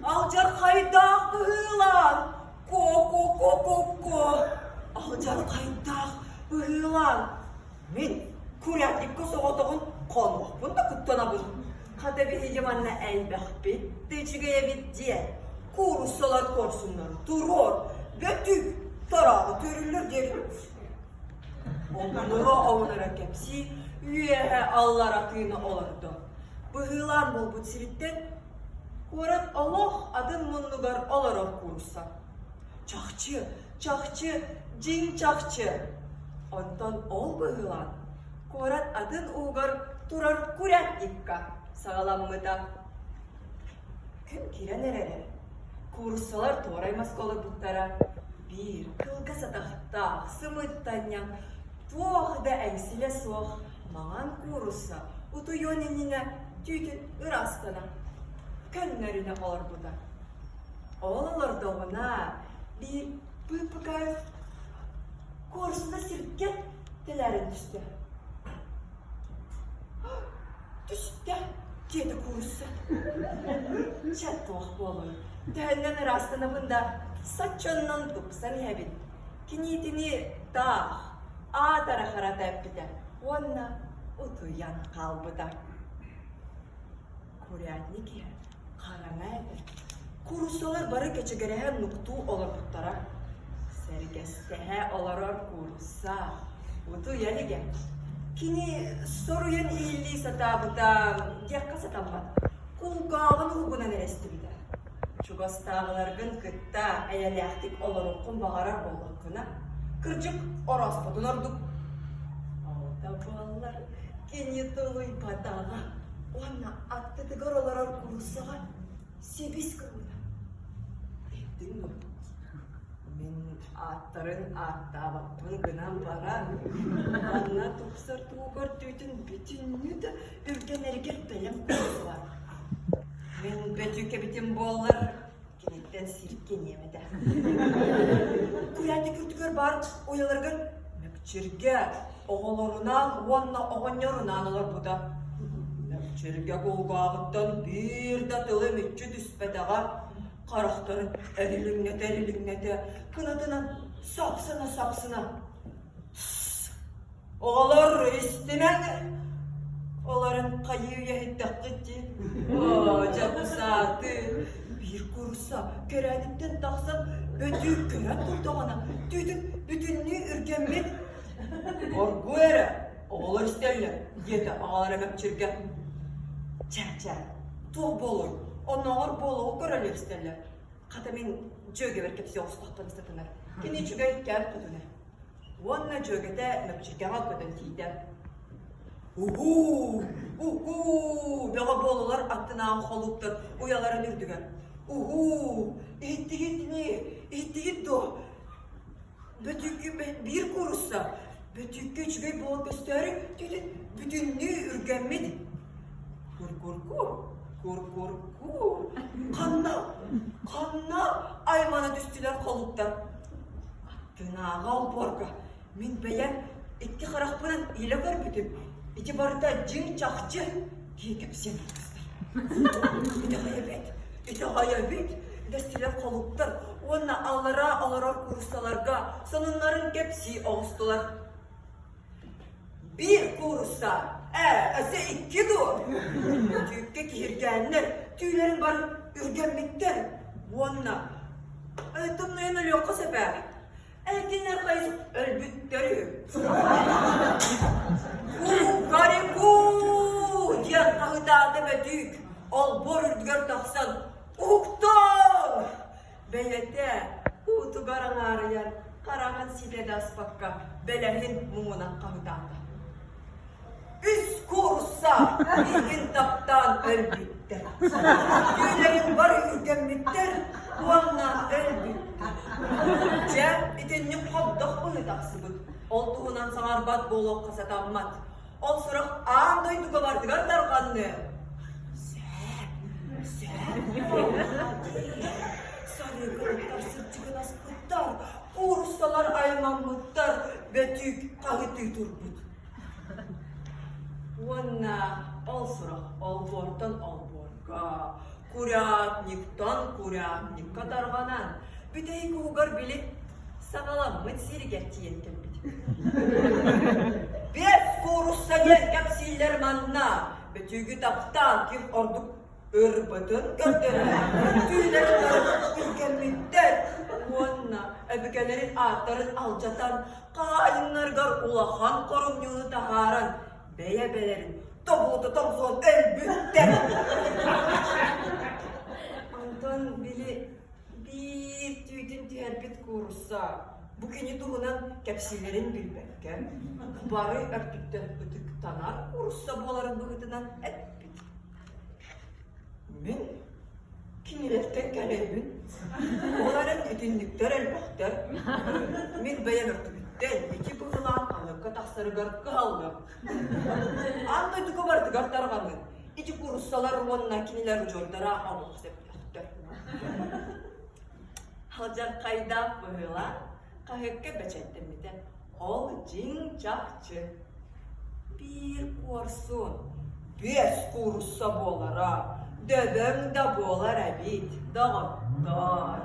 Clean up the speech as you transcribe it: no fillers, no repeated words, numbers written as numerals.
Алдьархайдаах быһыылаан, ко-ко-ко-ко-ко, алдьархайдаах быһыылаан, мин курятникка соҕотоҕун хонуохпун да куттанабын. Хата биһиги манна элбэхпит да үчүгэй эбит диэн, кууруссалар куорсуннарын туруор, бөтүүк тарааҕы төрүллэр диэри Омунура-омунура кэпсии, үөһэ аллара тыына олордо. Быһыылаан буолбут сириттэн куорат олох атын муннугар олорор куурусса. Чахчы, чахчы, дьиҥ чахчы. Онтон ол быһыылаан куорат атын уугар турар курятникка саҕаламмыта. Күн киирэн эрэрэ. Кууруссалар туорай маска олорбуттара. Биир кылгас атахтаах, сымыттанньаҥ, туох да эҥсилэ суох маҥан куурусса утуйуон иннинэ түүтүн ыраастана, көннөрүнэ олорбута. Ол олордоҕуна биир Пыыпыкаев куорсуна сиргэ тэлээрэн түстэ. Түстэ, диэтэ куурусса. Чэ, туох буолуой, төһөннөн ыраастанабын да, соччоннон тупсан иһэбин. Киниитини таах, аатара харата эппитэ уонна утуйан хаалбыта. Курятник иһэ хараҥа этэ. Кууруссалар бары кэчигэрэһэ нуктуу олорбуттара. Сэргэстэһэ олорор куурусса утуйа илигэ. Кини соруйан иһиллии сатаабыта диэххэ сатаммат. Кулгааҕын уһугунан эрэ истибитэ. Чугастааҕыларгын кытта эйэлээхтик олоруоххун баҕарар буоллаххына, кырдьык орооспотун ордук. Ол да буоллар кини тулуйбатаҕа уонна аттытыгар олорор кууруссаҕа сибис гыммыта. Иһиттиҥ дуо? Мин ааттарын ааттаабаппын гынан баран, манна тупсар туһугар түүтүн бүтүннүү да үргэнэригэр бэлэм куурусса Мин бөтүүкэбитим буоллар, киниттэн сиргиниэм этэ. Куйаатик үрдүгэр баар уйаларыгар Мөкчүргэ оҕолорунаан уонна оҕонньорунаан олорбута. Мөкчүргэ кулгааҕыттан биир да тылы мүччү түспэтэҕэ, харахтарын эрилиҥнэтэ-эрилиҥнэтэ, кынатынан сапсына-сапсына Оҕолор истимэҥ, олорун хайыы иһиттэххит дии. Оо, дьэ бу сааты биир куурусса кэрээниттэн тахсан бөтүүк көрөн турдаҕына түүтүн бүтүннүү үргэммит. Оргуй эрэ, оҕолор истэллэр, диэтэ аҕалара Мэкчиргэ. Чэ-чэ, туох буолуой, оннооҕор буолуоҕу көрөллөр истэллэр. Хата мин дьүөгэбэр кэпсии оҕустахпына сатанар. Кини үчүгэй кэм хотуна. Уонна дьүөгэтэ Мөкчиргэҕэ көтөн тиийдэ. Уһуу! Уһуу! Бөҕө буолулар аттынааҕы холууптар уйаларын үрдүгэр. Уһуу! Иһиттигит ини? Иһиттигит дуо? Бөтүүккэ биир куурусса бөтүүккэ үчүгэй буолан көстөөрү түүтүн бүтүннүү үргэммит. Кур-кур-кур, кур-кур-кур. Ханна? Ханна аймана түстүлэр холууптар. Аттынааҕы олбуорга мин бэйэм икки харахпынан илэ көрбүтүм. Ити барыта дьиҥ-чахчы киһи кэпсиэн таҕыстар. Итэҕэйэбит, итэҕэйэбит дэстилэр холуктар уонна аллараа олорор кууруссаларга сонуннарын кэпсии оҕустулар. Биир куурусса, ээ, өссө икки дуо? Түүккэ киһиргээннэр, түүлэрин бары үргэммиттэр уонна тымныйан өлүөххэ сөп ээ. Эркиннэр хайыс өлбүттэр үһү. Кукареку! диэн хаһыытаата Бөтүүк, олбуор үрдүгэр тахсан «Уһуктуоҥ!» Бэйэтэ уутугар аҥаарыйар хараҕын ситэ да аспакка бэлэһин муҥунан хаһытаата. Үс куурусса миигин таптаан өлбүттэр. Түүлэрин бары үргэммиттэр уонна өлбүттэр. Дьэ, итинник хобдох быһыы тахсыбыт. Ол туһунан саҥарбат буолуохха сатаммат. Ол сурах аан дойдуга барытыгар тарҕанныа. Сөп, сөп буолла дии. Сарыыгырыттар сырдьыгынаспыттар, кууруссалар аймаммыттар, бөтүүк хаһытыы турбут. Уонна ол сурах олбуортан олбуорга, Курятниктан курятникка тарҕанан, бүтэһик уһугар били саҕаламмыт сиригэр тиийэн кэлбит. Биэс куурусса диэн кэпсииллэр манна, бөтүүгү таптаан ким ордук ырбытын көрдөрөн, түүлэрин үргэммиттэр уонна өбүгэлэрин ааттарын алдьатан, хаһаайыннарыгар улахан хорумньуну таһааран, бэйэ-бэйэлэрин тобулута тоҥсуон өлбүттэр. Онтон били биир түүтүн түһэрбит куурусса бу кини туһунан кэпсииллэрин билбэккэ, бары өртүттэн ытыктанар куурусса буоларын быһыытынан эппит. Мин кинилэртэн кэлэбин. Ол эрэн итинниктэр элбэхтэр. Мин бэйэм өртүбүттэн ити быһылаан хаһыакка тахсарыгар кыһаллыам. Аан дойдуга барытыгар тарҕаныын. Ити кууруссалар уонна кинилэр удьуордара олох сөптөөхтөр. Алдьархайдаах быһыылаах хаһыакка бэчээттэммитэ. Ол дьиҥ чахчы. Биир куорсун, биэс куурусса буолара, дөбөҥ да буолар эбит, доҕоттоор.